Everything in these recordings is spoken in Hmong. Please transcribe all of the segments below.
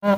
Nyob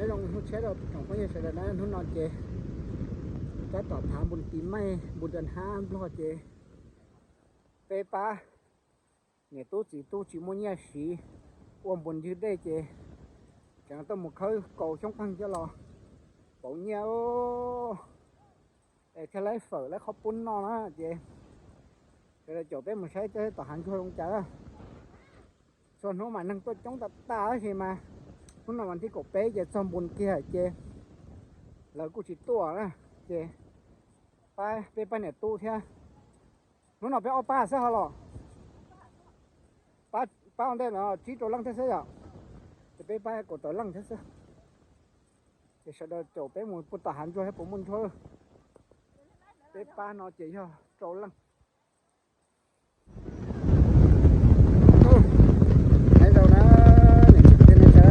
zoo hnub tshiab rau tsoom phooj ywg sawv daws na, hnub no ces tab tom thav npus tis maij npus tis hnab nplog ces peb pab niam tub txiv tub tsis muaj nyiaj siv ua npus ywg dej ces tseem tuaj mus khawb kaus xyoob qeeg coj los pauv nyiaj es thiaj laib fawm laib qhob pub noj na ces sawv daws caum peb mus saib tom hav ntsuag zoo cas. Txhua hnub mas neeg tuaj coob tas tas tab sis mas hnub no vas thib kaum peb ces txog npus kiag ces lawv kuj tsis tuaj na ces pab peb pab niam tub thiab. Hnub no peb ob pab xwb ho los? Pab ua ntej no tsib rau leej thiab xwb yom? Ces peb pab kaum tawm leej thiab xwb. Ces sawv daws caum peb mus puag tom hav ntsuag thiab puas muaj ntsuag. Peb pab no ces yog rau leej. Nyob zoo na, niam txiv kwv tij neej tsa,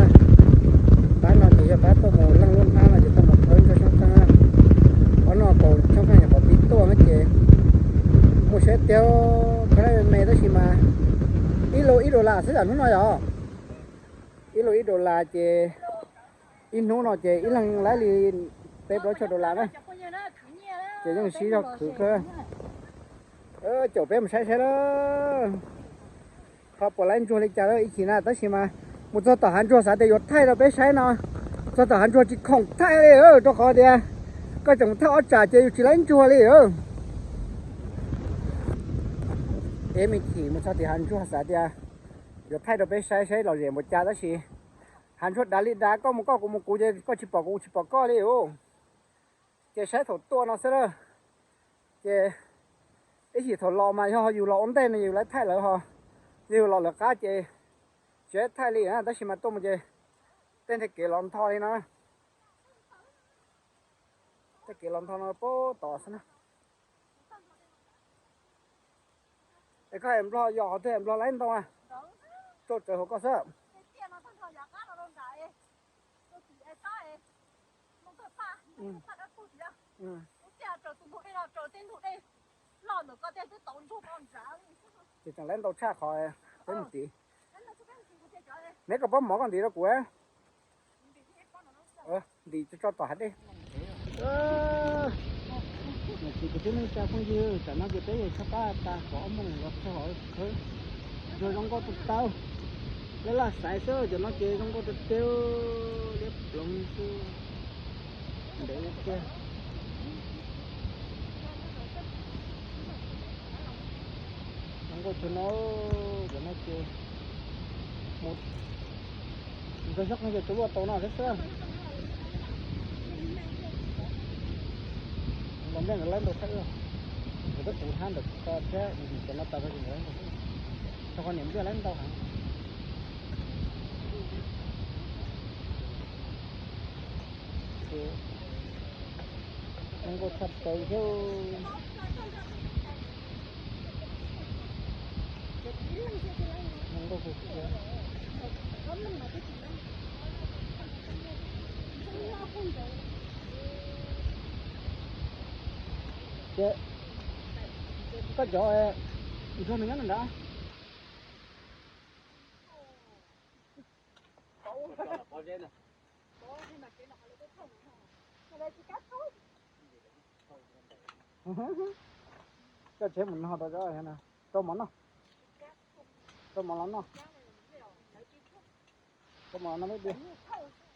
pab no ces yog pab tuaj mus leej lub hnab no ces tuaj mus khawb ntsuag xyoob qeeg. Ob no kaus xyoob qeeg nyuam qhuav pib tuaj na ces muaj siab tiag, khaub hlab me me tab sis mas ib lus ib dollar xwb yom hnub no yom. Ib lus ib dollar ces ib hnub no ces ib leeg laib li peb plaub caug dollar na. Ces yeej siv zog khwv kawg. Caum peb mus saib saib lawm, qhov puas laib ntsuag li cas lawm ib chim na tab sis mas mus txog tom hav ntsuag xav tias yuav thaij rau peb saib no, txog tom hav ntsuag tsis khoom thaij li rau qhov tias koj tseem thaij ob tsam ces yus tsis laib ntsuag li. Peb me chim mus txog tim hav ntsuag xav tias yuav thaij rau peb saib saib lom zem npaum cas tab sis hav ntsuag dav li dav, koj mus koj, kuv mus kuv ces koj tsis pom kuv, kuv tsis pom koj li os. Ces saib thaum tuaj no xwb lawm. Ces ib chim thaum los mas yog yus los ua ntej no yus laib thaij lawv ho, yog yus los lawv qab ces tsis laib thaij li na tab sis mas tuaj mus ces tej nthe kev los ntho li no. Tej kev los ntho no puag tod xwb na. Es koj hais nplog yog qhov twg, hais nplog laib ntau na? Rau tsawv hauv koj xwb. Ces tseem laib ntau tshaj qhov peb mus tid. Neb koj pob mov koj ntim rau kuv. Ntim tso tso tom hav dej. Niam txiv kwv tij neej tsa phooj ywg, tam no ces peb yuav tshaj qab tas kaum ob moos los txog hauv khawb ntsuag zoo nkauj tau tau. Laj laj xaiv xwb, cov no ces zoo nkauj tiag tiag, liab ploog xwb. Ntev tiag. Zoo nkauj tshaj no, cov no ces mus ntxog xyoob qeeg ces tsuas luaj tau no thiab xwb. Los nplej nkawd laib ntau thiab, nkawd twb puv hnab ntawm ko thiab, cov no tas ko ces nkawd laib ntau thiab. Txog qhov niam nplej laib ntau heev. Ces zoo nkauj tshaj plaws thiab. Zoo nkauj kawg kiag. Ces koj cov ntsuag nws nyob nram nrad. Coj tsheb mus no rau, rau mov noj. Rau mov los noj. Rau mov no peb pib.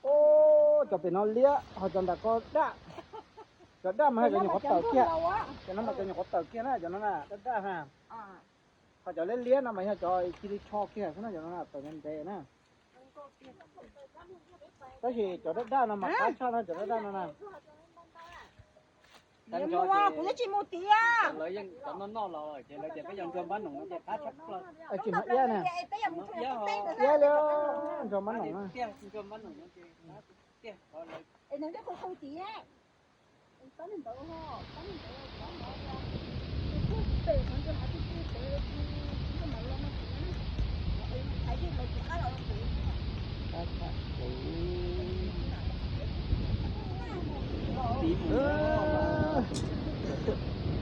Ub, cov pem no liab, ho cov nram ko daj. Cov daj mas yog cov nyuam qhuav tawm kiag. Cov no mas cov nyuam qhuav tawm kiag na, cov no na daj daj na. Ho cov liab liab no mas yog cov cia li tsho kiag xwb na, cov no na tawm ntev ntev na. Tab sis cov daj daj no mas qab tshaj na, cov daj daj no na. Kuv twb tsis mus tiag. Lawv yeej cov noj noj los ces lawv tias peb yog ntsuag npab noom no ces qab tshaj plaws. Tsis mus iab na. Iab li, ntsuag npab noom na. Ntsuag npab noom no ces qab tiag.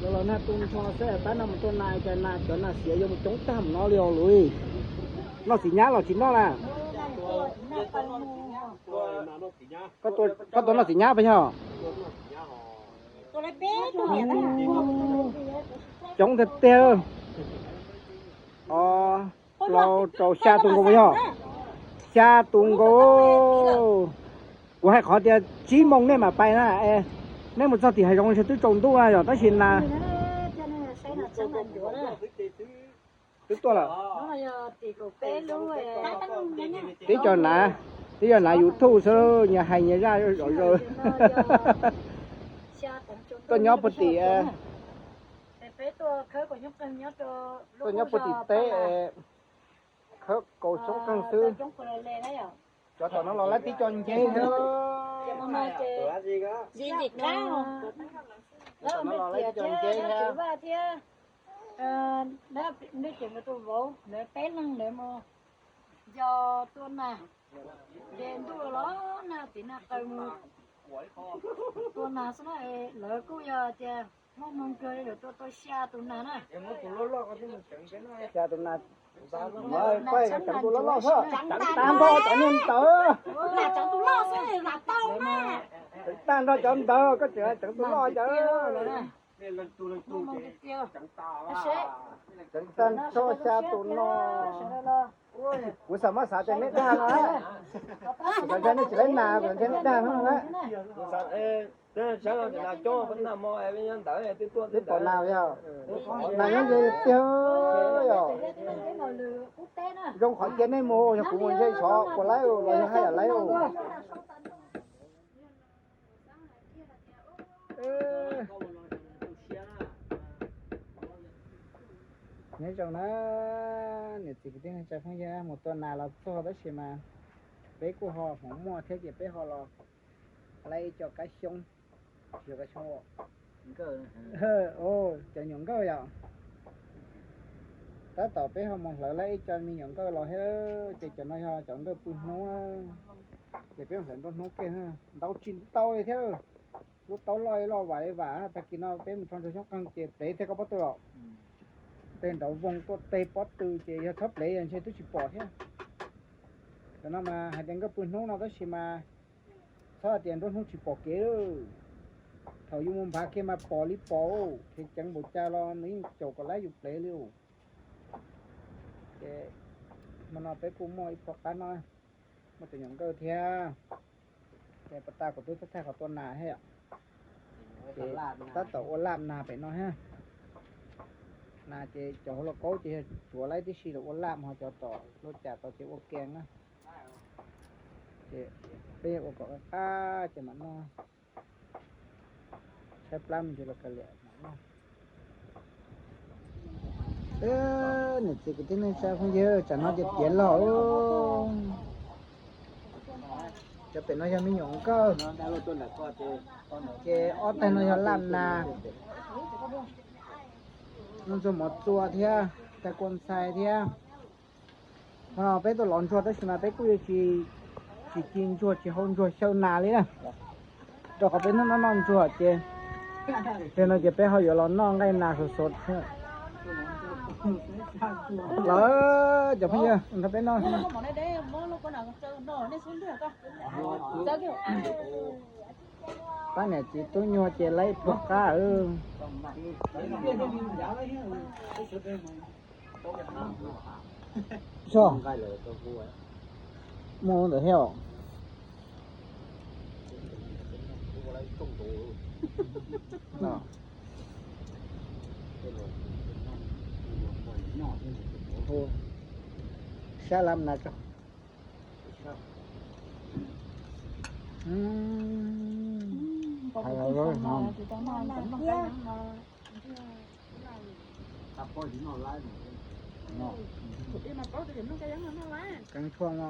Los los nag tu nrho xwb, pab no mus tua nas cas nas cov nas xiav yuav mus coob tag mus no li os lus. Noj txiv nyab los tsis noj na. Koj tuaj noj txiv nyab pes yog? Coob tiag tiag. Plaub rau xya tus nkaus yog? Xya tus nkaus. Kuv hais qhov tias tsib moos nej mam pais na. Nej mus txog tim hav zoov twb tsaus ntuj na yog, tab sis nas twb tuaj lawm. Tib co nas, tib co nas YouTube xwb, nyias hais nyias zaj zom zaws. Tuaj nyob puag tim, tuaj nyob puag tim teb, khawb kaus xyoob qeeg xwb. Cov tom no los lawv tib co nceb thiab. Cov tom no los lawv tib co nceb thiab. Nej ces mus tua vauv, lawv peb leeg lawv mus yos tua nas, ces ntuj los nag tim nag qaws mus tua nas xwb na. Lawv kuj yog tias muaj hmoo kawg yuav tua tau xya tus nas na. Xya tus nas, paj tseev tus loj loj xwb, tseev tag nrho cov niag ntawd. Tseev tag nrho cov ntawd, koj tseem tseev tus loj cas. Tseev tag nrho xya tus no. Kuv xav muab xav tias neb dag no, kuv xav ntshe nej tsis laib nas, kuv xav ntshe neb dag no na. Twb pom nas yog, nas nyob ze tiag yog. Zoo qhov cia nej mus, yog kuv mus ntshe xyov puas laib los yog haj yam laib. Nyob zoo na, niam txiv kwv tij neej tsa phooj ywg, mus tua nas los txog tab sis mas peb kuj ho hmoov muaj thiab ces peb ho los laib ib co kab xyoob, tsis yog kab xyoob, cov nyuam nkauj yom. Tab tom peb ho mus hlawv laib ib co me nyuam nkauj los thiab, ces cov no yog cov nkauj pw hnub, ces peb mus hlawv nruab hnub kiag, ntau tsis ntau li thiab. Lub taub loj li loj, vam li vam, tag kis no peb mus tso ntsuag xyoob qeeg ces plev thiab koj pob tw los. Tej nraud voog tuaj teg pob tw ces yog txhob plev ntshe twb tsis pom thiab. Cov no mas hais tias nkauj pw hnub no tab sis mas txhob hais tias nruab hnub tsis pom kev. Thaum yus mus nphav kiag mas pom li pom, kev ceev npaum cas los nws yeej caum kom laib yus plev li. Ces hmo no peb kuj muaj ib phuag qab no, muaj tus nyuam nkauj thiab. Ces pas tas kuv twb thaij qhov tua nas thiab yom. Ces tab tom ua laj nas pem no thiab. Nas ces cov hauv lauj kaub ces yog tsuav laib tib si los ua laj, ho cov tom lub cas tau ces ua kees na. Ces peb ua kom qab ces mam noj. Tshaib plab me ntsis los kav liam mam noj. Niam txiv kwv tij neej tsa phooj ywg, tsam no ces tiav los. Cov pem no yog me nyuam nkauj, ces ob taig no yog laj nas, noj ntxuag mov txua thiab, taig kua ntxhais thiab. Hmo no peb tuaj lov ntsuag tab sis mas peb kuj yuav tsis, tsis ci ntsuag tsis hau ntsuag xyaw nas li na, rau qhov peb hnub no noj ntsuag ces, ces no ces peb ho yuav los noj nqaij nas sov sov. Lawv cov phooj ywg nrog peb noj. Pab niam txiv tub nyuag ces laib puag qab. Muaj ntawd thiab os. Sab lab na tso. Hais los zoo no. Keeb tshuaj no.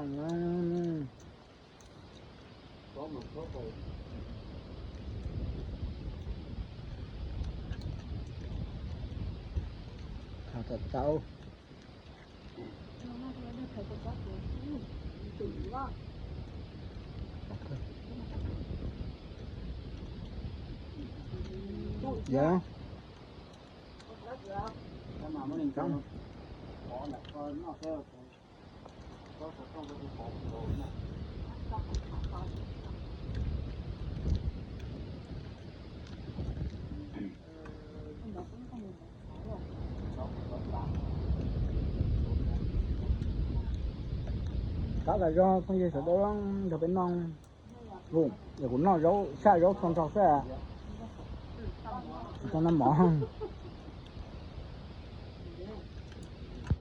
Hais tau tau. Yog. Qab tas zog phooj ywg sawv daws, nrog peb noj. Yog kuv noj zaub, saj zaub txhua nrho xwb, tsis tau noj mov.